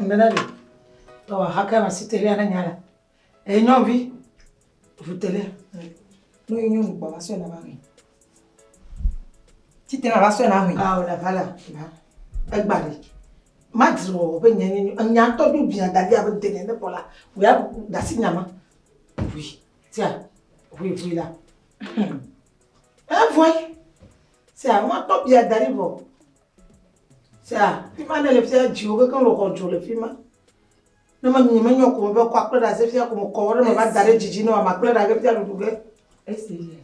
nene ɖe. Tɔwɔ hake ma si telia ne nya la. Eye nyɔnuvi, ʋu telia. No ye nyɔnu kpɔ va sɔe na va hui. Tite na va sɔe na hui. Awo la va la, va. Egba ɖe. Madri wɔ be nye nye nya ŋutɔ ɖo bia da ɖi abe dene ne kpɔ la. Wòya dasi nyama. Ʋui. Tia. Ʋui ʋui la. Evɔe. Tia, ŋutɔ bia da ɖi vɔ. Tia, fi ma ne le fia dziwo kekeŋ le xɔ dzo le fi ma. Ne me nye menyo ko me be kɔ akple ɖe asi fia ko me kɔ ɖe me va da ɖe dzidzi ne ma akple ɖe age fia ɖuɖu ge. Esi ye.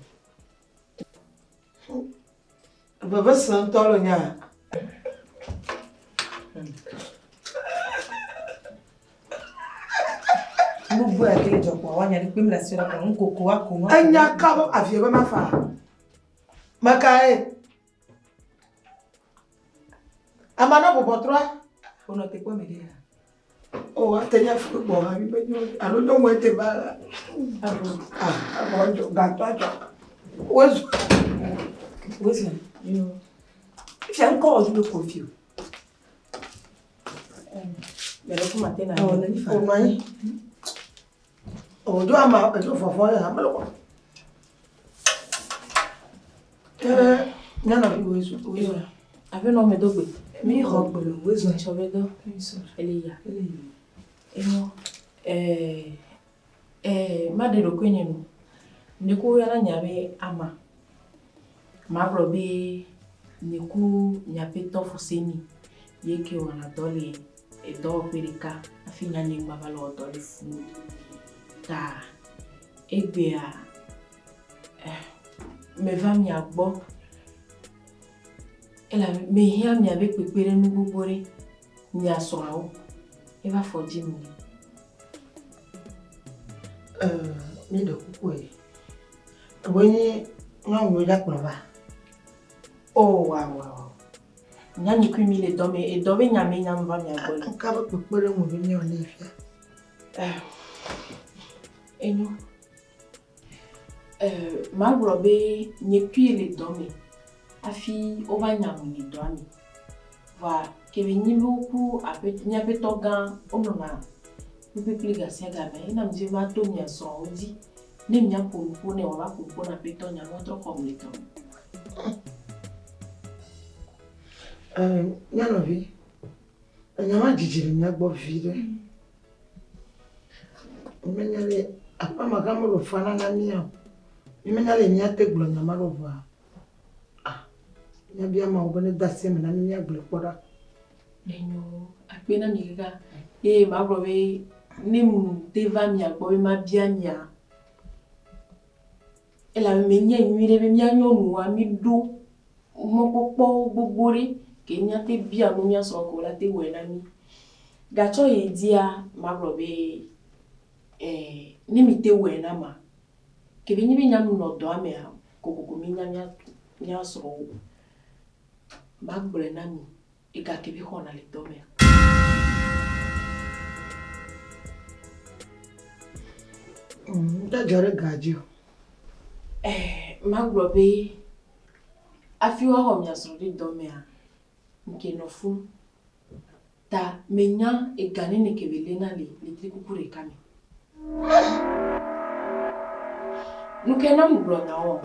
Veve se ŋutɔ le nya. Gbogbo ya kele dzɔ kpɔ wanya ɖe kpem le asi ɖe kɔ ŋkoko ako ŋu. Enya ka be avie be mafa. Mekae. Ama na bɔbɔ trɔa. Wonɔ te kpɔ me ɖe ya. O ate nya fi gbɔ ha mi be nyo alo nyɔnu ete va. Ah, abɔ dzɔ gatɔ adzɔ. Wozu. Wozu. Yo. Fia ŋkɔ wɔ dzulo ko fi o. Mɛ ɖe kuma te na. O nɔ anyi. O do ama edzo vɔvɔ ya mele kɔ. Ke mía nɔvi wozu wozu. Aƒenɔ me do gbe. Mi xɔ gbe lo wozu. Tsɔ be do. Ele ya. Enyo. Eh eh ma ɖe ɖokuinye nu. Ne ko woyɔna nya be ama. Magblɔ be nye ku miaƒetɔ Fuseni ye ke wɔna dɔ le edɔwɔƒe ɖeka hafi nya nye ŋgba va le wɔ dɔ le funu. Ta egbea eh, meva mia gbɔ elabe mehiã miabe kpekpeɖeŋu gbogbo ɖe. Mia srɔ̃awo eva fɔ dzi mi. Eh, mi ɖe kuku ye. Ewoe nye nyɔnuwo dza kplɔ va. Oh, wa wa wa. Nyanyi kui mi le dɔ me, edɔ be nya me nyam va mia gbɔ le. Ŋka be kpekpeɖeŋu be míawɔ ne fia. Eh, enyo. Eh, magblɔ be nye kui le dɔ me hafi wova nyam le dɔa me. Va kebe nyi be woku aƒe míaƒetɔ gã wonɔna kplikplikpli gasiagame ena mi dzi be mato mia srɔ̃wo dzi ne miaƒo nuƒo ne wòava ƒo nuƒo na aƒetɔ nya woatrɔ xɔm le dɔ me. Eh, mía nɔvi, enya ma dzidzi le mía gbɔ vi ɖe. Menya le aƒemegã mele fana na mía o. Mímenya le míate gblɔ nya ma ɖo vɔa. Ah, míabia Mawu be nede asi eme na mí míagblɔe kpɔ ɖa. Enyo, akpe na mi kaka. Eye magblɔ be ne mu te va mia gbɔ be mabia mia elabe menye nyui ɖe be mía nyɔnuwoa míɖo mɔkpɔkpɔwo gbogbo ɖe ke míate bia nu mía srɔ̃ ko la te wɔe na mí. Gatsɔ yi dzia magblɔ be eh, ne mi te wɔe na ma ke be nyi be nyam nɔ dɔa mea kokoko mi nya mía mía srɔ̃wo. Magblɔe na mi ega ke be xɔna le dɔ mea. Ŋdadzɔ ɖe ga dzi o. Eh, magblɔ be hafi woaxɔ mia srɔ̃ ɖe dɔ mea, nke nɔ fum. Ta menya ega nene ke be léna le letri kuku ɖeka me. Nu ke na gblɔ nyawo.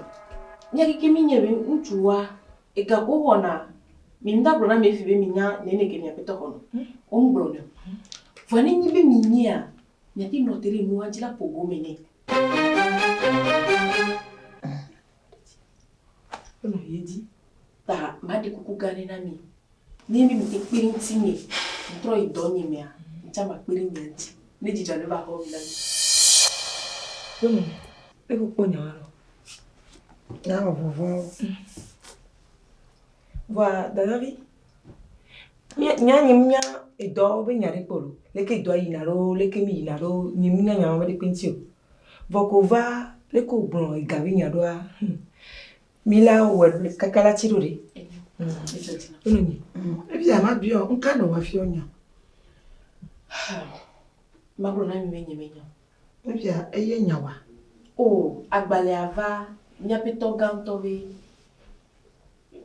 Mía keke mi nye be ŋutsuwoa, ega ko xɔna, mi ŋda gblɔ na mi efi be mi nya nene ke miaƒetɔ xɔnɔ. Wo ŋgblɔ ne o. Vɔa ne nyi be mi nyea, miate nɔ te ɖe nua dzi la ƒo gome nɛ. Wonɔ ye dzi. Ta maɖe kuku gã ɖe na mi. Ne mi te kpe ɖe ŋutinye, ŋtrɔ yi dɔ nye mea, ŋtsa makpe ɖe mia ŋuti. Ne dzidzɔ ne va xɔ mi na mi. Nyɔnu, ne ko kpɔ nya lɔ. Nya wɔ vɔvɔ. Vɔa dadavi, mía nye mía edɔ be nya ɖe kpɔ lo. Leke dɔa yina ɖo, leke mi yina ɖo, nye mi nya nya be ɖe kpe ŋuti o. Vɔ ko va leke wògblɔ ega be nya ɖoa, mi la wɔe kaka la tsi ɖo ɖe. Edzɔ dzi nam. Wonɔ nyi. Efia ma biɔ, ŋka nɔ wɔ fiɔ nya. Magblɔ na mi be nye menya o. Efia eye nya wa. O, agbalẽa va míaƒetɔ gãtɔ be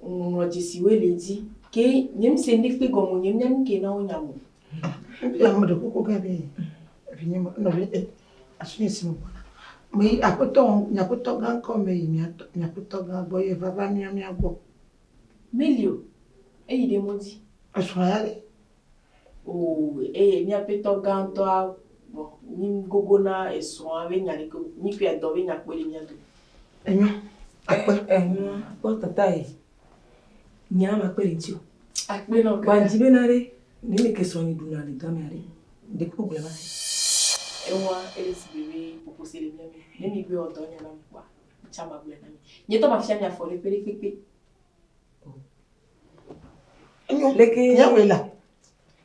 ŋɔŋlɔdzesiwoe le edzi. Ke nye ŋusẽ ne kpe gɔme o, nye nya nu ke na wo nyam o. Fifia meɖe kuku gã be vinye me nɔvi asinye si me gbɔna. Meyi aƒetɔ nye aƒetɔ gã ŋkɔ meyi mia mia aƒetɔ gã gbɔ ye va va mía mía gbɔ. Meli o. Eyi ɖe mɔ dzi. Esrɔ̃a ya ɖe? Oo, eye mía aƒetɔ gãtɔa bɔn mí gogona esrɔ̃a be nya ɖeke o. Mí kple dɔ be nya kpoe le mía dome. Enyo. Akpe. Enyo. Kpɔ tata ye. Nya ma kpe ɖe ŋuti o. Akpe nɔ Wa ŋdi bena ɖe, ne me ke srɔ̃nye ɖuna le dɔa mea ɖe, ŋɖe kpekpe gblɔe ma se. Ewa ele si gbe be ƒoƒose le mía me. Ne mi gbe wɔ dɔ nya na mi kpoa, ŋtsa ma gblɔe na mi. Nye tɔ ma fia mi afɔ ɖe ƒe ɖe kpekpe. Enyo. Leke Míawoe la.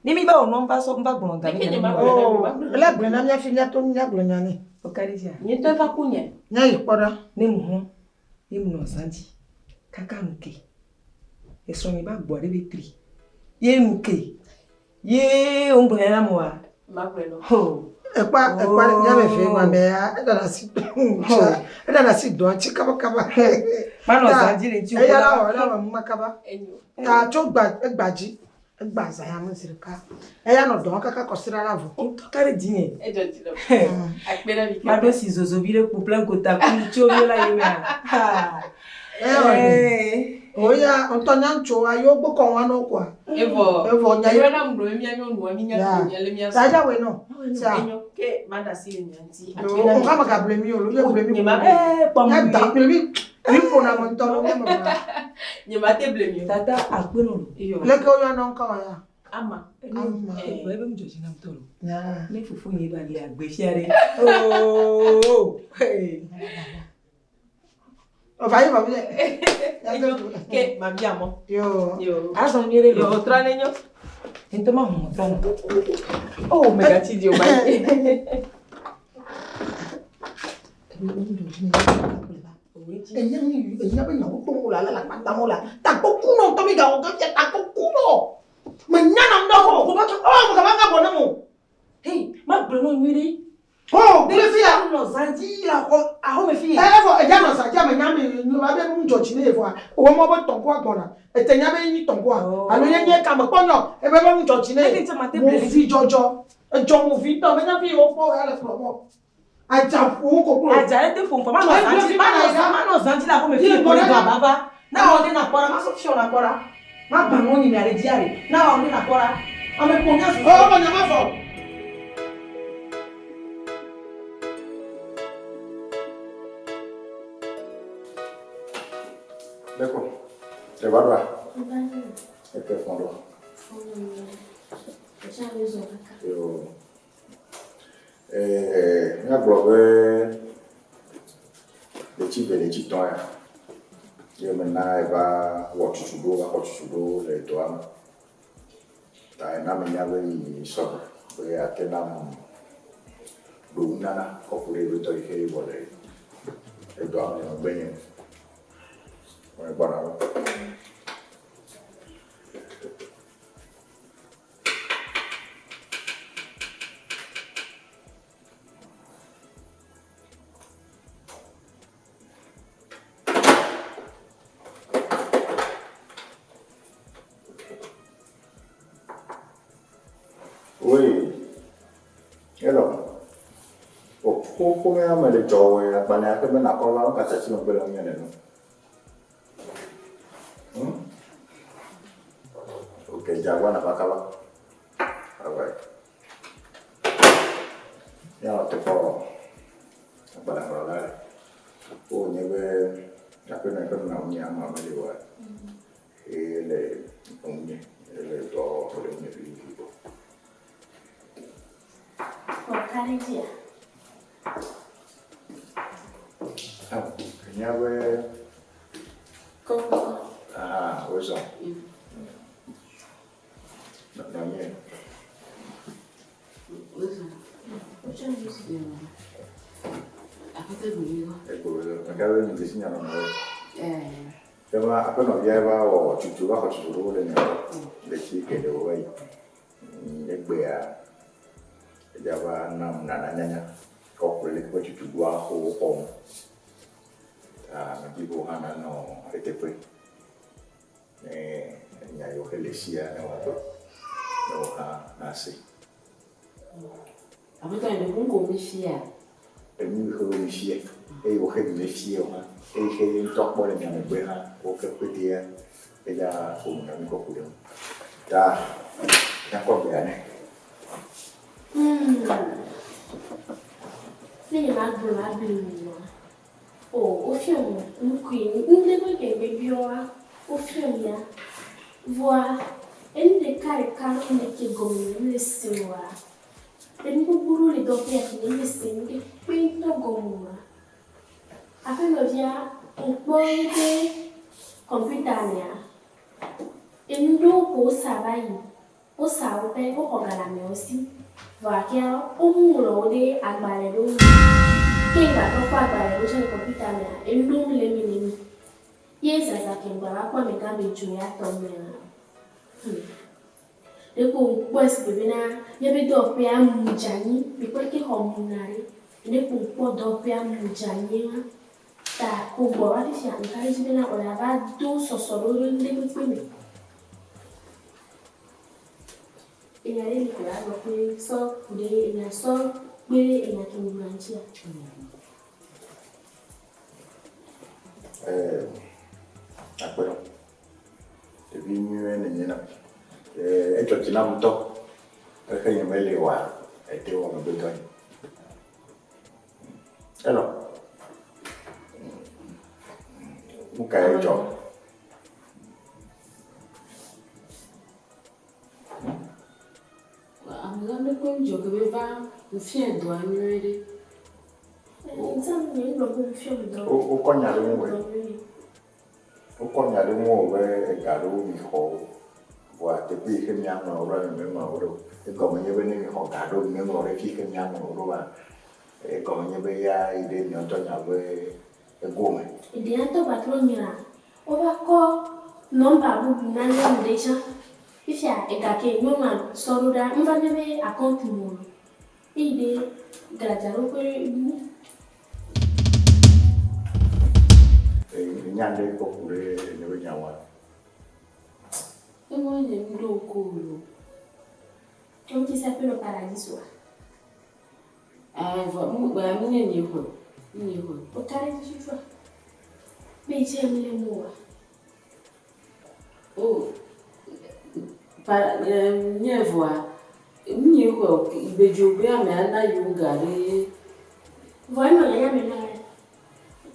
Ne mi va wɔ nua, ŋva sɔ ŋva gblɔ ga Leke mi nye nya ma na mi. gblɔe na mi, Oo, ma gblɔe ele na mi. gblɔe na mía fi míato míagblɔ nya nɛ. O ka ɖe dzia? Nye tɔ va ku nye. Míayi kpɔ ɖa. Ne mu hɔn, ye mu nɔ zã dzi. Kaka nu ke. Esrɔ̃nye ba gbɔ ɖe be tri. Ye nu ke. Ye wo gblɔ nya na mo wa. Ma gblɔe nɔ. Ho. Ekpa ekpa míame ve ma mea eɖana asi eɖana asi dɔa ŋuti kabakaba. Ma nɔ Ta zã dzi le ŋuti o. eya la wɔ la wɔ numa kaba. Enyo. Ta tso gba egba dzi egba zã ya me zi ɖeka. Eya nɔ dɔwɔm kaka kɔsiɖa la vɔ. Ŋutɔ ka ɖe dzinye. Edzɔ dzi nɔ. Akpe na mi Ma kaka. ɖo si zozo vi ɖe kpo ple ŋkota ku tso mi la yi mea. Ha. Eya wɔ ne. Ee. O ya ŋutɔ nya ŋutsu ayo gbokɔ wa nɔ koa. Evɔ. Evɔ nya Eyɔ ye. na ŋgblɔ be mía nyɔnua mi nya Ya. fi mía le mía Ta srɔ̃. dza wɔ nɔ. Sia. Enyo. Ke ma ɖe asi le mia ŋuti. Akpe Yo na mi ŋka me kaka. gable mi o lo ye ble mi Nye ma ko. ble. Ee, kpɔ Nya mu da ye. ble mi. Mi ƒona me ŋutɔ lo mi me gblɔ. Nye ma te ble mi o. Tata akpe nɔ lo. Iyo. Leke woyɔ nɔ ŋkɔ ya? Ama. Ama. Egblɔ ebe ŋudzɔ dzi na ŋutɔ lo. Ya. Ne fofonye va le agbe fia ɖe. Oo. Hey. Ova yi vɔ mi. Enyo. Ke ma bia mɔ. Yo. Yo. Azɔ nyuie ɖe Yo, lo. trɔ ne nyo. Ŋutɔ ma hɔn trɔ nɔ. Oh, megatsi dzi o ba yi. Enya mi enya be nyawo kpɔm wole ale le akpata me wole takpoku nɔ ŋutɔ mi gawɔ ge fia takpoku nɔ. Menya nam ɖe o. Ko ɔ mo gava gabɔ ne mo. Hey, ma gblɔ nɔ nyuie ɖe. O gblẽ fia. Nɔ zã dzi le axɔ axɔme fi. Ɛ evɔ enya nɔ zã dzi ame nya mi nyo abe nu dzɔ dzi ne evɔa. Owó mɔ be tɔnkoa gbɔna. Ete nya be nyi tɔnkoa. Alo nye nye kame kpɔ nyɔ ebe be nu dzɔ dzi ne. Leke ŋtsɛ ma te ble Mo vi dzɔdzɔ. Edzɔ mo vi ŋutɔ menya fi wo kpɔ ya le kplɔ gbɔ. Adza ƒo koklo. Adza ɖe te ƒom fɔ ma nɔ zã dzi ma nɔ zã ma nɔ zã dzi le axɔme fi. Ye Kpɔ ɖe gbɔ ɖe. gaba va. Na wɔ ɖe na kpɔ ɖa ma sɔ fiɔ na kpɔ ɖa. Ma gbã nɔ nyi mia ɖe dzia ɖe. Na wɔ ɖe na kpɔ ɖa. Ame kpo nya zu. Ɔ ɔ nya ma vɔ. D'accord. Tu vas voir. Et te font là. Yo. Eh, míagblɔ be letsi ve letsi tɔ̃ ya ye mena eva wɔ tutuɖo va xɔ tutuɖo le dɔa me. Ta ena menya be yi sɔgbe be ate nam ɖo nunana kɔ ƒo ɖe be dɔ yi ke wɔ le edɔa me le megbe nye. Me gbɔna va. Oui. Alors, o ƒomea me le dzɔ wɔe agbalẽa ke be nakɔ va nu ka tati megbe le ŋunye nene. Ok, dze agbagba nava kaba. Alright. Míanɔ te kpɔ agbalẽŋlɔla ɖe. Wo nye be aƒenɔ yi ke nɔna ŋunye ama meli oa, ye le ŋunye, ele dɔ wɔm le ŋunye vivivi. Ah, enya be ah, wozɔ. Nɔ nye. Egbo meka be mi dzesi nya nɔnɔ wo. Eva aƒenɔvia va wɔ tutu va xɔ tutu ɖo le mia gbɔ le tsi geɖewo va yi. Egbea edza va nam nana nyanya kɔ ƒo ɖe leke be tutu ɖoa xɔ xɔm. Ta medi be wò hã nanɔ eteƒe. Ne enya yiwo ke le sia ne wòagblɔ. Ne wò hã nàsee. Aƒetɔ nye ɖeko ŋko mi fia. Enu yi xe mi fia eye wo xe mi me fia o hã eyi xe ye ŋutɔ kpɔ le mia megbe hã wo ke kpetea edza ƒo nu na mi kɔ ku ɖe ŋu. Ta míakɔ gbea nɛ. Hmm. Ne nye magblɔ abli mu oa, o wofiɔ nu nukui ŋɖe ƒe ke biɔa wofiɔ mia. Vɔa enu ɖeka ɖeka ɖewo le ke gɔme nye mele se oa. Enu gbogbo ɖewo le dɔƒea ke nye mele se nu ɖe kpe ŋutɔ gɔme oa. Aƒenɔvia ŋkpɔ yeƒe kɔmpita mea, enu ɖewo ko wosa va yi. Wosa woƒe woxɔ ga le amewo si. Vɔa kea woŋlɔ wo ɖe agbalẽ ɖewo me. Ke ŋgba trɔ kpɔ agbalẽ ɖewo tsã le kɔmpita mea, enu ɖewo mele eme ne mí. Ye zaza ke ŋgba va kpɔ amegã be dzo ya tɔ mea, hmm. Ɖeko ŋkpɔe sigbe bena míaƒe dɔwɔƒea mu dze anyi. Mikpɔ leke xɔ muna ɖe. Ɖeko ŋkpɔ dɔwɔƒea mu dze anyie ma. Ta ko gbɔ va fifia ŋka ɖe edzi bena wòle ava do sɔsɔ ɖo ɖe ŋɖe kpekpe me. Enya ɖe li ko la gblɔ kpe sɔ ku ɖe enya sɔ kpe ɖe enya ke ŋgblɔa ŋutia. Ɛɛ, akpe ɖo. Ɖevi nyuie nènye nam. Ɛɛ, edzɔ dzi nam ŋutɔ. Xexe nye meli oa, ète wɔ megbetɔ nye. Elɔ. Nu kae dzɔ? Amegã ɖe koŋ dzɔ ke be va ŋfiɛ dɔa nyuie ɖe. Wokɔ nya ɖe ŋuwòe. Wokɔ nya ɖe ŋuwò be ega ɖewo mixɔ wo. Vɔa teƒe yi ke miaŋlɔ wo ɖoa, nyemeŋlɔ wo ɖo o. Egɔme nye be ne mixɔ ga ɖewo meŋlɔ ɖe fi yi ke miaŋlɔ wo ɖo oa, egɔme nye be ya yi ɖe mia ŋutɔ miaƒe ego me. Eɖea ŋutɔ gbatrɔ nyra. Wova kɔ nɔmba bubu na nyɔnu ɖe tsã. Fifia ega ke nyɔnua sɔ ɖo ɖa, ŋva míaƒe akɔntu me o. Eyi ɖe gadzraɖoƒe nu. Enya ɖe kpɔ ku ɖe ene be nyawoa? Eŋɔ nye ŋɖo ŋku o lo. Ŋuti sia ƒe nɔ paradisoa? Ɛɛ, vɔ mu nye nye xɔe. Nye xɔe. Woka ɖe dzi tutua? Be dze mi le mo wa. O, pa nye vɔa, nye xɔe gbedzo be ame ana yewo ga ɖe. Vɔ enɔ nyanya me na ye.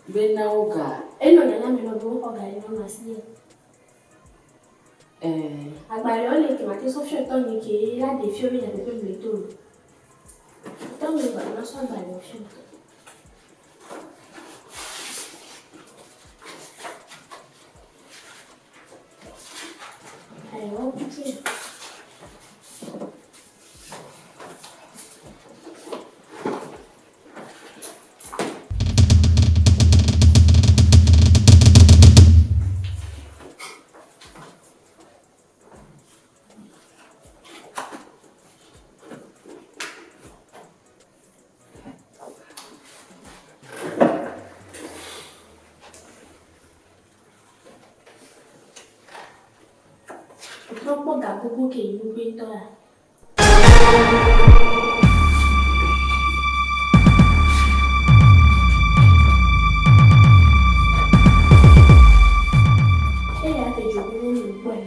Be na wo ga. Enɔ nyanya me na be woxɔ ga ɖe nyɔnua si ye. Ɛɛ. Agbalẽwo le ke mate sɔ fiɔ tɔ nye ke la ɖe fiɔ be nyateƒe me to lo. Tɔ nye gba ma sɔ agbalẽwo fiɔ tɔ. Ayiwa kutsue. Etrɔ kpɔ ga gbogbo ke yi nugbe ŋutɔ ya. Eya te dzo gbogbo nu kpɔe.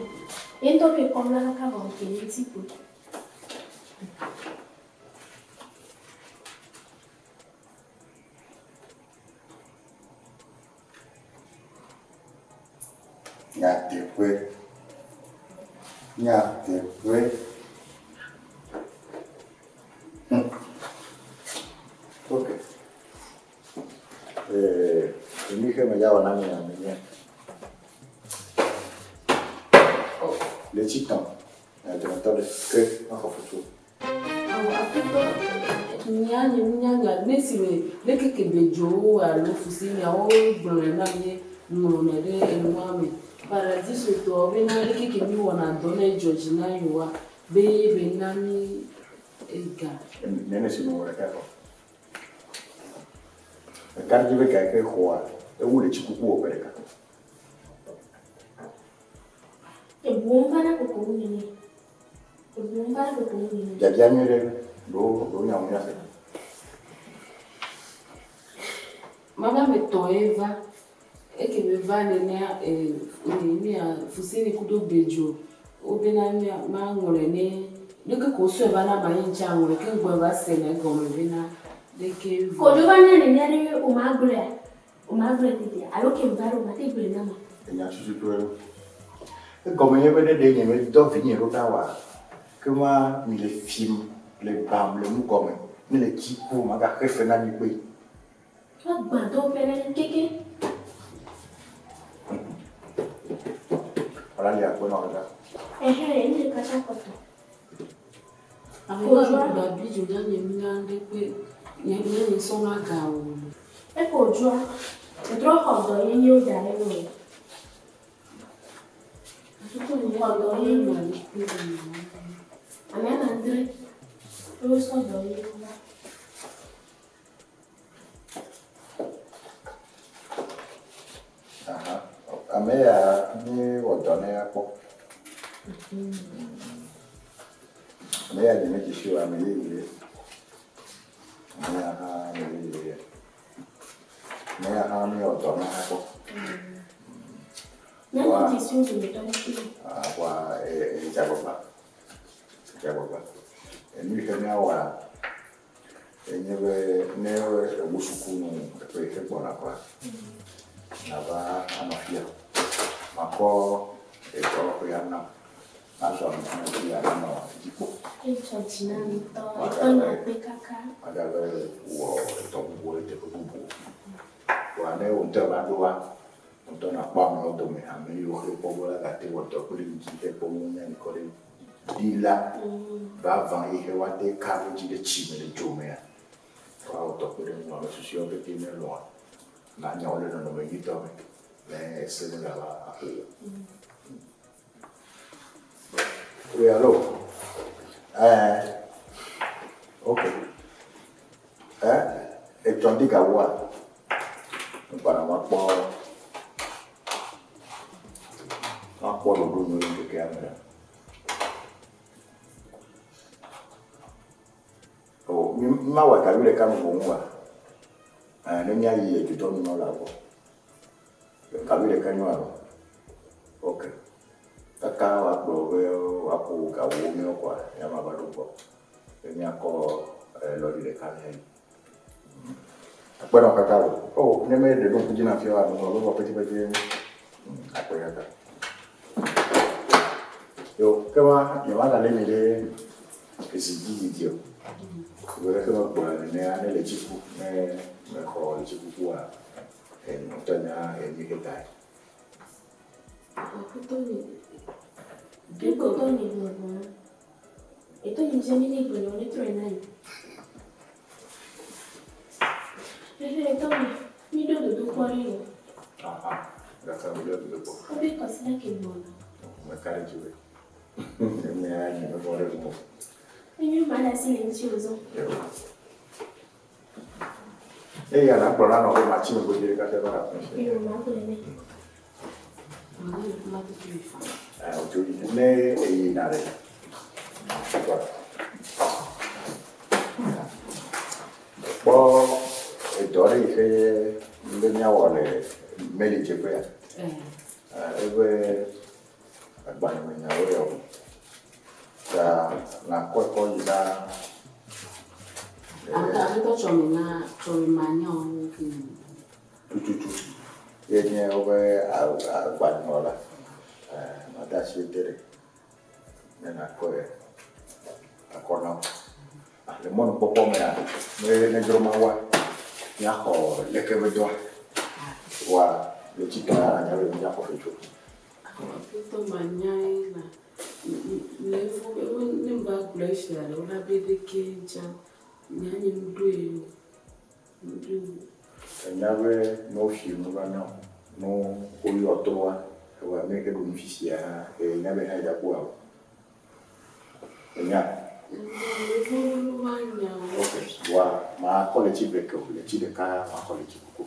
Ye ŋutɔ ke kɔm la kaka vɔ ke ŋuti kpo. Nyateƒe. Nyateƒe. Ok. Enu ke me ya wɔ na mi ame nye. Le tsi tɔn. Dometɔ ɖe ke mexɔ fufu. Awɔ aƒetɔ nya nye nunyanya ne si me leke ke bedzowo alo fusinyawo gblɔnɛ na mi ŋlɔnɛ ɖe enua me. Paradiso tɔwo bena leke ke mi wɔna dɔ ne dzɔ dzi na yewoa be ye be na mi ega. Nene si me wɔ ɖeka kɔ. Eka ɖe dzi be ga yi ke xɔa ewu le tsikuku wɔ ƒe ɖeka. Ebuwo va na koko wu nene. Ebuwo. Va le ƒoƒom nene. Biabia nyui ɖe ɖo ɖo nya ŋu míase. Mama me tɔ ye va. Eke me va nenea e mia Fuseni kudo Bedzo wobena mia maŋlɔe ne leke ko wosɔe va na ma ye ŋtsi aŋlɔe ke ŋgbɔe va se ne egɔme bena leke vɔ. Kodzo va nya nenea ɖe wo ma gblɔea? Wo ma gblɔe tetea alo ke ŋva ɖe wo ma te gblɔe na ma? Enya tututue. Egɔme nye be ne ɖe nye medɔ vinye ɖo ɖa oa, ke ma mi le fim le bam le nu gɔme ne le tsi ƒo magaxe fe na mi kpee. Egbã dɔwɔƒe na mí kekeŋ. Wala li akpɔ nɔ ɖa. Ɛhɛn, enu ɖeka tsɛ kpɔtɔ. Ame ma ɖu ablidzo nya nye nunya ɖe kpe nye nye nye sɔna ga o. Eko dzoa, etrɔ xɔ dɔ yenyewo da ɖe me. Xɔ dɔ yenyewo. Ame amadre, wosɔ dɔ yenyewo va. Aha. Ame ya míewɔ dɔ nɛ akpɔ. Ame ya nye medze si o, ame yeye. Ame ya hã ame yeye. Ame ya hã míewɔ dɔ nɛ akpɔ. Nye medze si wo dometɔ ɖeke o. Vɔa edze agbagba. Edze agbagba. Enu yi ke míawɔa, Enye be ne ewu suku nu eƒe yi ke gbɔna kɔa, nava anɔ fia. Makɔ edɔwɔƒea na wò. Nazɔ ame ƒe dzi anɔ edzi kpɔ. Edzɔ dzi na ŋutɔ. Etɔnye kpe kaka. Magava wɔ edɔ bubuwo le teƒe bubuwo. Vɔa ne wò ŋutɔ eva ɖoa, wò ŋutɔ nakpɔ amewo dome, ame yiwo xe kpɔ be woagate wɔ dɔ kple yi dzi xe kpɔ be wonye ŋkɔ ɖe ɖi la vavã yi xe woate ka ɖe edzi ɖe tsi me le dzo mea, woawɔ dɔ kpe ɖe ŋuwò. Ame susɔewo pɛtɛ ne lɔ̃a, nanya wo le nɔnɔme nyuitɔ me ne ese megava aƒo wò. Oui, allô? Eh, ok. Eh, etsɔ ŋdi gawoa? Ŋgbɔna makpɔ makpɔ ɖoɖo nu le ŋkekea me ɖa. O, mi mawɔ gawi ɖeka me boŋ wa. Eh, ne míayi edzodɔnunɔla gbɔ. Gawi ɖeka nyo alo? Ok. Kaka woagblɔ be woaƒo gawo míawo kɔa, ya mava ɖo gbɔ. Be míakɔ lɔri ɖeka míayi. Akpe nɔ kaka o. Oh, ne me ɖe ɖo ŋku dzi na fia wa, ŋlɔ be vɔ pɛtɛpɛtɛ. Akpe kaka. Yo, ke ma, nye ma gale mi ɖe ezi dzi didi o. Be ɖeke me gblɔ nenea, ne le tsi ku, ne mexɔ le tsi kukua, ŋutɔ nya enu ke tae. Aƒetɔ nye. Ɖekotɔ nye gbɔgbɔ. Etɔ nye dze mi ne gblɔ ne trɔe na yi. Ehe etɔ nye, mi ɖo dodokpɔ ɖe o. Aha, gake mi ɖo dodokpɔ. Wobe kɔsiɖa ke gbɔna. Meka ɖe dzi be. Emea nye mevɔ ɖe ŋu. Enyo ma ɖe asi le ŋuti o zɔ. Eya na gblɔ na nɔ be matsi megbe vi ɖe kafi ava ɖe afi. Yo, magblɔe nɛ. Ne eyina ɖe. Kpɔ edɔ ɖe yi ke be míawɔ le melidzeƒea. Ebe agbalẽmenyawo ya o. Ta nakɔe kɔ yi na. Aƒetɔ tsɔme na tsɔme manyawo ke. Tututu ye nye woƒe agbalẽŋlɔla. Made asi ete ɖe ne nakɔe akɔ na wo. Le mɔnukpɔkpɔ mea, ne nedzro Mawua, míaxɔ leke be dɔa. Vɔa le tsi tɔ ya nanya be míaxɔ fetsu. Aƒetɔ manyae la, le efo be ne mva gblɔe fia ɖe wola be ɖeke dza nya nye nuɖoe o. Ènya be ne wofi nu va na wò, ne woyɔ trɔa, evɔ ame yi ke ɖu nu fifia hã, ènya be hã dza kpɔa o. Ènya? Ok, vɔa makɔ le tsi ve ke o, le tsi ɖeka makɔ le tsi kuku.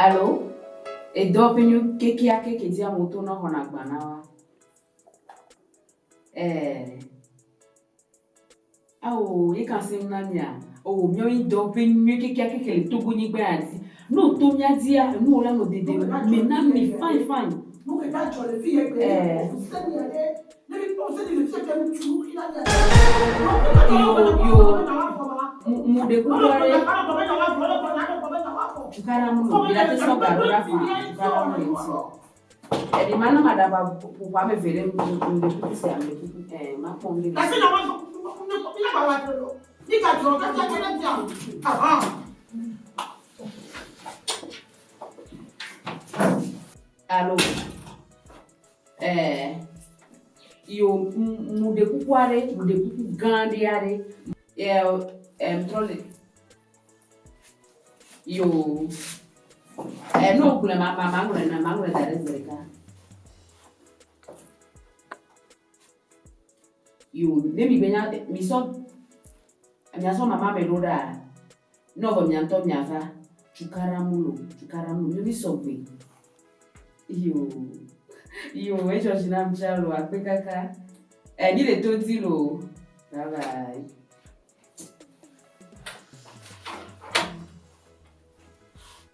Alo, edɔ ƒe nyo kekeake ke dzi amewo tona xɔna agba na woa? Ɛɛ. Ao, ye kan sem na mia? O, míawo dɔ ƒe nyuie kekeake ke le Togo-nyigba ya dzi. Ne wòto mía dzia, enuwo la nɔ dede me na mi fine fine. Nu ke va dzɔ le fi ye gbe. Ɛɛ. Fuseni ya ɖe. Ne mi kpɔ fuseni le fi ya mi tu ɖokui na mia. Yo, yo. Mu mu ɖe kuku aɖe. Tukaɖa mu no, mi la te sɔ ga ɖo ɖa faa. Tukaɖa mu le ŋuti. Eɖi ma na maɖaba ƒoƒo ame eve ɖe ŋɖe kuku sia ŋɖe kuku. Ɛɛ, makpɔ ŋɖe le. Kasi na wa mi la ba wa dro. Ni ka dro ka ka ka dia. Aha. Alo. Ɛɛ. Yo, mu ɖe kuku aɖe, mu ɖe kuku gã ɖe aɖe. Ɛɛ, ɛɛ, trɔ le. Yo. Ɛɛ, ne wogblɔe ma ma maŋlɔe na maŋlɔe da ɖe zi ɖeka. Yo, ne mi gbe nya mi sɔ miasɔ mama me ɖo ɖa, ne wòvɔ mia ŋutɔ miava tukaɖa mu lo, tukaɖa mu lo, mi sɔgbe. Yo, yo, edzɔ dzi nam tsã lo, akpe kaka. Ɛ, mi le to dzi lo. Bye bye.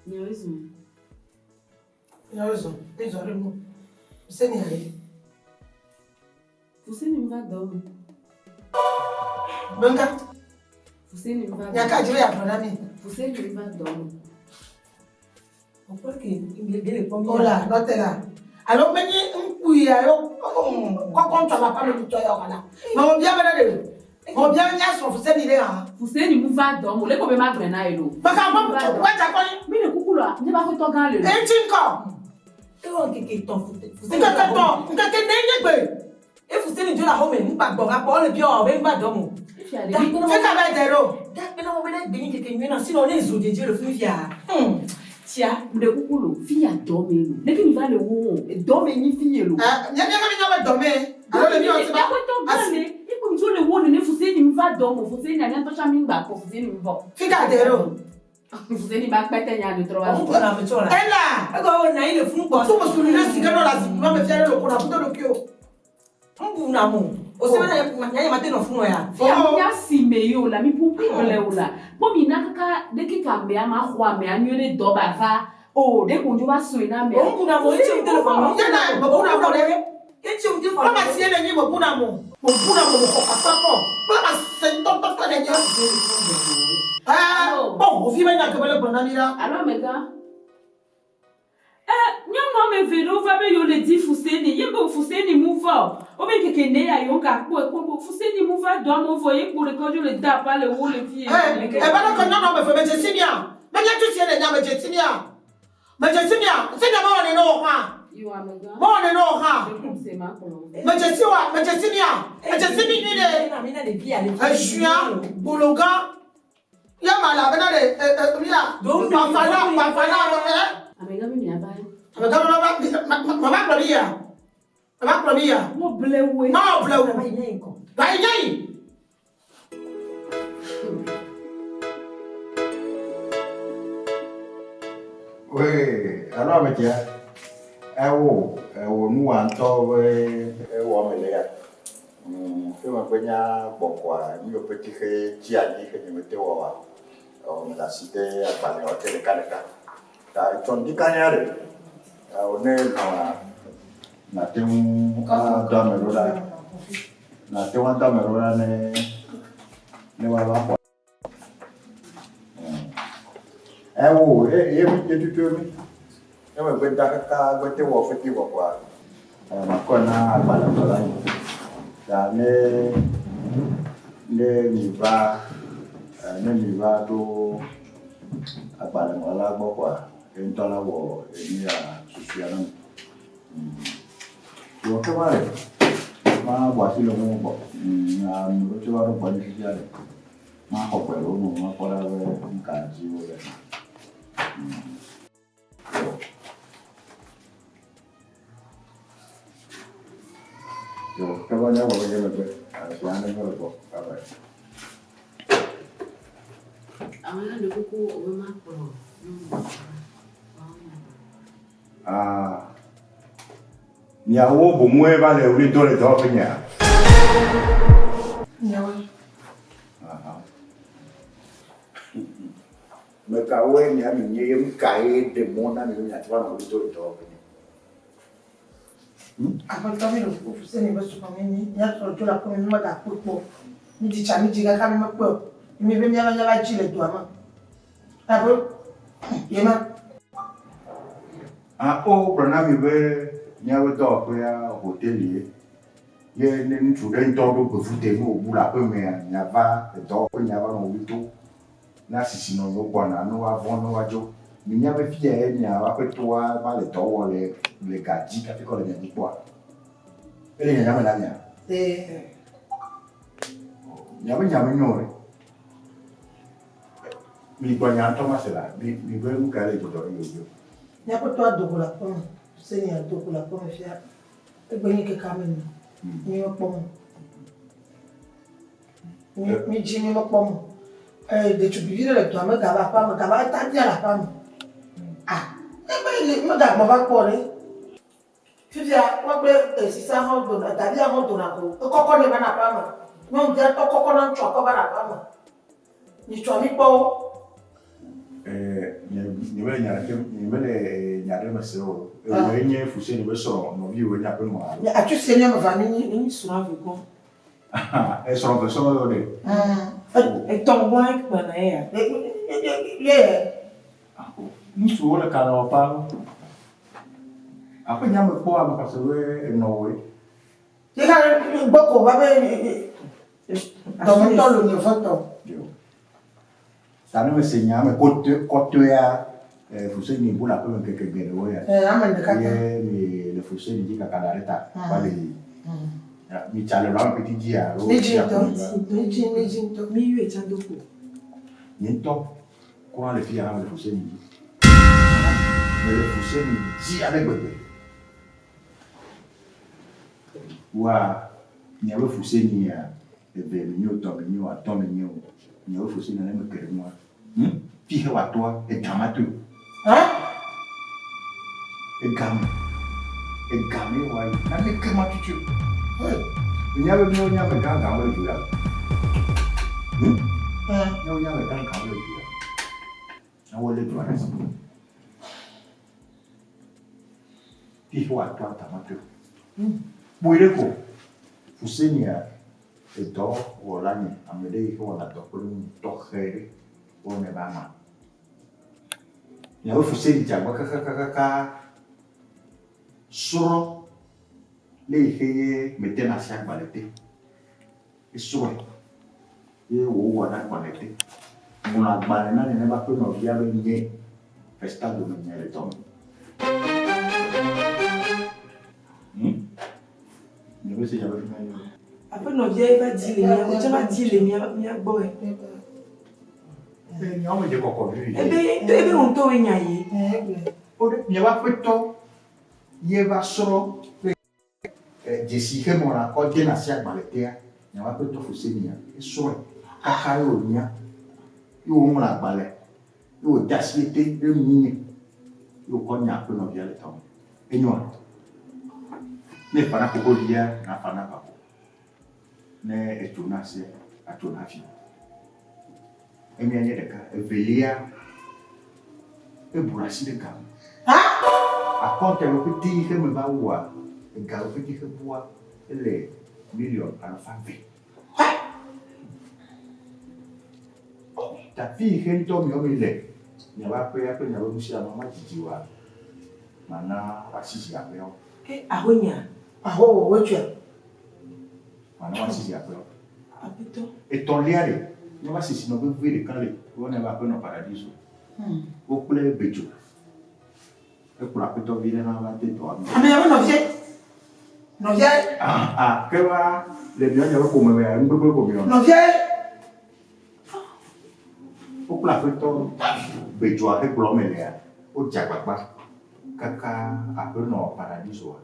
Nyawoe zɔn. Nyawoe zɔn, mi zɔn ɖe nu. Fuseni ya ɖe. Fuseni va dɔ me. Benka. Fuseni va dɔ. Nya ka dzi be yeagblɔ na mi? Fuseni va dɔ me. Ola, nɔte la. Alo menye ŋku ya yo kɔkɔ ŋutɔ la kpame ŋutɔ ya wala. Mɛ bia be ne ɖe. Mɛ bia be nya srɔ̃ Fuseni ɖe hã. Fuseni mu va dɔ me. Leke be ma gblɔe na ye lo. Mɛ ka gbɔ wa dza kɔni. Mi le kuku loa, ne ba xɔtɔ gã le lo. Eŋuti ŋkɔ. Ewɔ ŋkeke tɔ̃ Fuseni. Ŋkeke tɔ̃, ŋkeke ne nye gbe. E Fuseni dzo le axɔme, ŋgba gbɔ va kpɔ, ele biɔ wɔ be ŋgba dɔ me o. Fika va de ɖo. Dakpe na wo be ne gbe nyi ŋkeke nyuie na, sinon ne zo dzedze le fi mi fia. Tia. Mu ɖe kuku lo, fi ya dɔ me lo. Leke mi va le wo o, dɔ me nyi fi ye lo. Ɛ, mía mía mi nya be dɔ me. Alo le mi wɔ ti ba. Aƒetɔ gã le, ikpe mi dzo le wo nene Fuseni mi va dɔ me, Fuseni mía ŋutɔ tsã mi ŋgba kpɔ Fuseni mi vɔ. Fika de ɖo. Fuseni ba kpɛtɛ nya nu trɔ va. Ɔmu kɔ na me tsɔ la. Ela. Egɔ wo na yi le funu kpɔ. Tu musu ni ne sike nɔ le zikpui ma me fia ɖe loko na ƒu ɖe ɖokui o. Ŋbu na mo. O se be na nya ma te nɔ funu ya. Fia mía si me ye o la, mi ƒoƒu ƒle o la. Kpɔ mi na kaka ɖeke ka mea ma xɔ amea nyuie ɖe dɔ ba va. O ɖe ko ŋdzo va sɔe na mea. O ŋbu na mo, etsi ŋu telefon. Nye na me bu na mo ɖe. Etsi ŋu telefon. Kplɔ ma sie ne nyi me bu na mo. Me bu na mo me xɔ kakpa kpɔ. Kplɔ ma se ŋutɔŋutɔ ne nye. Ɛɛ, kpɔ hovi be nya ke be le gblɔ na mi la. Alo amegã. Ɛ, nyɔnu ame eve ɖewo va be yewo le di Fuseni. Ye be Fuseni mu va o. Wobe ŋkeke ne ya yewo gakpɔe kpɔ be Fuseni mu va dɔ amewo vɔ ye kpo ɖeka dzo le da aƒa le wo le fi ye. Ɛ, ebe ne ke nyɔnu ame eve me dze si mia. Menye tu sie ne nya me dze si mia. Me dze si mia. Si mia mewɔ nene o hã. Yo amegã. Mewɔ nene o hã. Ɖeku se ma kplɔ wo. Me dze si wa, me dze si mia. Me dze si mi nyui ɖe. Ezua, bologã. Ya ma la bena ɖe ɛ ɛ mia. Gbafana, gbafana ɛ. Amegã be mia va. Amegã be ma va, ma va kplɔ mi ya. Ma va kplɔ mi ya. Wo ble woe. Ma wɔ ble wo. Va yi nya yi. Oui, alo ametia, ewo, ewo nuwa ŋutɔ be ewɔ me le ya. Ke megbe nya gbɔkɔa, nu yiwo ƒete xe tsi anyi xe nye mete wɔ oa, ewɔ me le asi de agbalẽawo te ɖeka ɖeka. Ta etsɔ ŋdi kanya ɖe, ewɔ ne lɔ̃a, nàte ŋu adɔ ame ɖo ɖa. Nàte ŋu adɔ ame ɖo ɖa ne ne woava xɔ. Ewo, ye ye ye tutu mi. Ne megbe da kaka gbe te wɔ fete vɔ kɔa, makɔe na agbalẽŋlɔla yi. Ta ne ne mi va ne mi va ɖo agbalẽŋlɔla gbɔ kɔa, ye ŋutɔ la wɔ enu ya susua na mi. Wɔ ke ma le, ma bɔ asi le ŋu gbɔ. Ame ɖewo tse va ɖo gbɔnye fifia le. Maxɔ gbe le wo me, makpɔ ɖa be nu ka dzi wole. Yo, ke va nya wɔ be nye megbe, asi aɖe me le gbɔ. Bye bye. Amegã ɖe kuku wo be ma kplɔ nyɔnu ɖeka va. Ah. Miawo boŋue va le ɣli do le dɔwɔƒe nyea? Miawoe. Me kawoe mia mi nye ye nu kae ɖe mɔ na mi be miate va nɔ ɣli do le dɔwɔƒe nye? Aƒetɔ mi le ƒuƒu se mi be srɔ̃ mi nyi mía srɔ̃ dzo le aƒe me mi megakpɔe kpɔ o. Mi dzi tsa mi dzi kaka mi mekpɔe o. Mi be míava míava dzi le dua me. Abe ye ma. Ah, wogblɔ na mi be míaƒe dɔwɔƒea hotelie ye ne ŋutsu ɖe ŋutɔ ɖo gbevute ne wòbu le aƒe mea, miava edɔwɔƒe miava nɔ ɣli do na sisinɔnyewo gbɔna ne woavɔ̃ ne woadzo. Minya be fiyae miaƒe aƒetɔa va le dɔ wɔ le le ga dzi hafi kɔ le mia dzi kpɔa? Ele nyanya me na mia? Ee. Miaƒe nya menyo o ɖe. Mi gbɔ nya ŋutɔ mase la, mi mi be nu kae le dzɔdzɔ ɖe yewo dzi o? Míaƒe tɔa do go le aƒe me. Senia do go le aƒe me fia. Egbe nye keke ame ene. Mi mekpɔ mɔ. Mi mi dzi mi mekpɔ mɔ. Eye ɖetugbivi ɖe le dɔa me gava aƒea me gava eta bia le aƒea me. Ah, ebe le megagbɔ va kpɔ ɖe. Fifia woa kple sisa hã dona, davia hã dona go. Ekɔkɔ nɛ va na aƒea me. Nyɔnuvia ŋutɔ kɔkɔ na ŋutsua kɔ va na aƒea me. Nyitsɔ mi kpɔ wo. Nye nye mele nya ɖeke nye mele nya ɖe me se o. Ewòe nye Fuseni be srɔ̃, nɔviwòe nye aƒenɔ alo? Nye atsusie nye ame evea mi nyi. Mi nyi srɔ̃ eve gbɔ. Esrɔ̃ eve sɔŋ yɔ ɖe. Etɔ̃ gbɔ kpana eya. Ye. Ŋutsuwo le kalẽwɔƒea lo. Aƒe nya me kpɔ ame xɔse be enɔwòe. Ye hã gbɔ ko va be dɔmetɔ lo nye vɔtɔ. Ta ne mese nya me kɔtɔea Fuseni bu le aƒeme ŋkeke geɖewo ya. Ame ɖeka Ye mi le Fuseni dzi kaka da ɖe ta va le yi. Mi tsa le lɔame peti dzi alo? Mi dzi ŋutɔ. Mi dzi mi dzi ŋutɔ. Mi yɔe tsa do ko. Nye ŋutɔ kura le fiya hã mele Fuseni dzi. Mele Fuseni dzi ale gbegbe. Wa miabe Fuseni ya eve mi nyi o, tɔ mi nyi o, atɔ mi nyi o, miabe Fuseni ne meke ɖe nua, hum, fi he wòatoa, ega ma toe o. Hã? Ega me, ega mee wòayi, naneke matutui o. Hey, miabe míawo nye ame gãgãwo le du ya me. Hum? Míawo nye ame gãgãwo le du ya me. Míawo lé dua ɖe asi. Fi he wòatoa, ega ma toe o. Kpɔe ɖe ko, Fusenia edɔwɔla nye ame ɖe yi ke wɔna dɔ kple ŋu tɔxɛ ɖe wonɛ be ama. Miabe Fuseni dze agba kakakakaka srɔ̃ le yi ke ye medena asi agbalẽ te. Esrɔ̃e ye wòwɔ na agbalẽ te. Ŋlɔ agbalẽ na nenema ƒe nɔvia be nye Festa dome nye le dɔ me. Nye be se nya be fi ma nyo. Aƒe nɔvia ye va di le mía, wotsa va di le mía mía gbɔ ɛ. Ebe nyawo me dze kɔkɔ vivi. Ebe ebe wo ŋutɔ woe nya ye. O ɖe miaƒe aƒetɔ ye va srɔ̃ ƒe dzesi xe mɔ na kɔ de na asi agbalẽ tea, miaƒe aƒetɔ Fusenia esrɔ̃e kaka ye wònya ye wòŋlɔ agbalẽ ye wòde asi ete ɖe ŋunye ye wòkɔ nya aƒe nɔvia le tɔme. Enyoa? Ne efa na koklovia, nafa na kpakpo. Ne etso na asia, atso na afi. Emia nye ɖeka. Evelia, eblu asi ɖe ga ŋu. Akɔnta yiwo pete yi xe me va wua, ega yiwo pete xe bua, ele miliɔn alafa eve. Ta fi yi xe ŋutɔ miawo mi le, miaƒe aƒea kple miaƒe nu sia nu, madzidzi oa, mana woasi zi aƒeawo. Ke aho nya. Aho wò wotsɔe. Mana woasi zi aƒeawo. Aƒetɔ. Etɔ̃lia ɖe, míaƒe asisinɔ vevi ɖeka li, woyɔnɛ be aƒenɔ paradiso. Wo kple Bedzo. Ekplɔ aƒetɔ vi ɖe hã va de dɔa me. Ame ya be nɔvia. Nɔvia. Ah, ah, ke va le miawo miaƒe ƒome mea, nugbegbe ko miewɔna. Nɔvia. Wokple aƒetɔ Bedzoa hegblɔ eme lea, wodze agbagba kaka aƒenɔ paradisoa.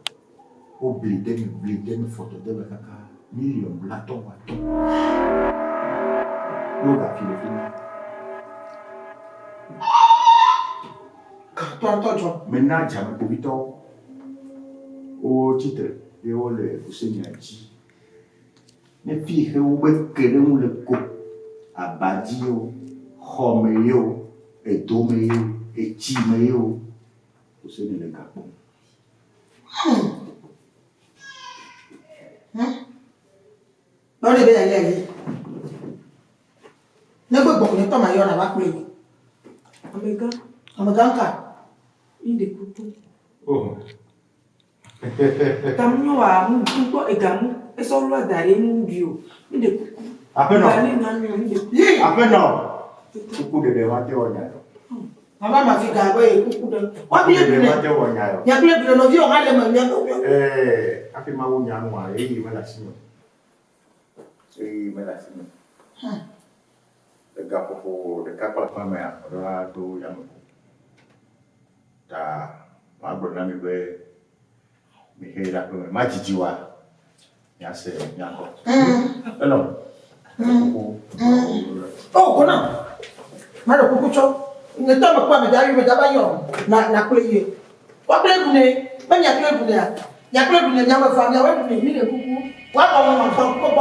Wobli de eme, bli de eme, fɔ dɔ de eme kaka miliɔn blatɔ̃ vɔ atɔ̃. Ne wogafi le fi ma. Tɔ ŋutɔ dzɔ. Mena dzamekpovitɔwo wotsi tre ye wole Fusenia dzi. Ne fi yi xe wobe ke ɖe ŋu le ko, aba dzi ye o, xɔ me ye o, edo me ye o, etsi me ye o, Fuseni le ga kpɔm. Lɔɖe be yeali ali. Ne gbe gbɔ nye tɔ ma yɔ na va kplɔe. Amegã. Amegã ka? Mi ɖe kuku. Oh. Ta mu wa mu ŋkpɔ ega mu esɔ lɔ da ɖe nu bi o. Mi ɖe kuku. Aƒenɔ. Ga ne na mi o mi ɖe kuku. Aƒenɔ. Kuku ɖeɖe ma te wɔ nya yɔ. Mama ma fi ga be ye kuku ɖe. Wa Kuku kple ɖeɖe ɖu ma ne. te wɔ nya yɔ. Nya kple ɖu ne nɔviwo hã le me mia ɖo. Ee, hafi mawu nya nua, ɣeyiɣi mele asi me o. Ɣeyiɣi mele asi me o. Le gaƒoƒo ɖeka kple afã mea, meɖo la ɖo yameʋu. Ta magblɔ na mi be mixe yi ɖe aƒeme. Madzidzi oa, miase mia ŋkɔ. Elɔ̃. Meɖe kuku. Oh, kona. Maɖe kuku tsɔ. Nye tɔ mekpɔ ame ɖa yi me dava yɔ na na kple ye. Wa kple ɖu ne. Be mia kple ɖu nea. Mia kple ɖu ne mia me fa mia we ɖu ne. Mi ɖe kuku. Wa kɔ me ma kɔ kɔ.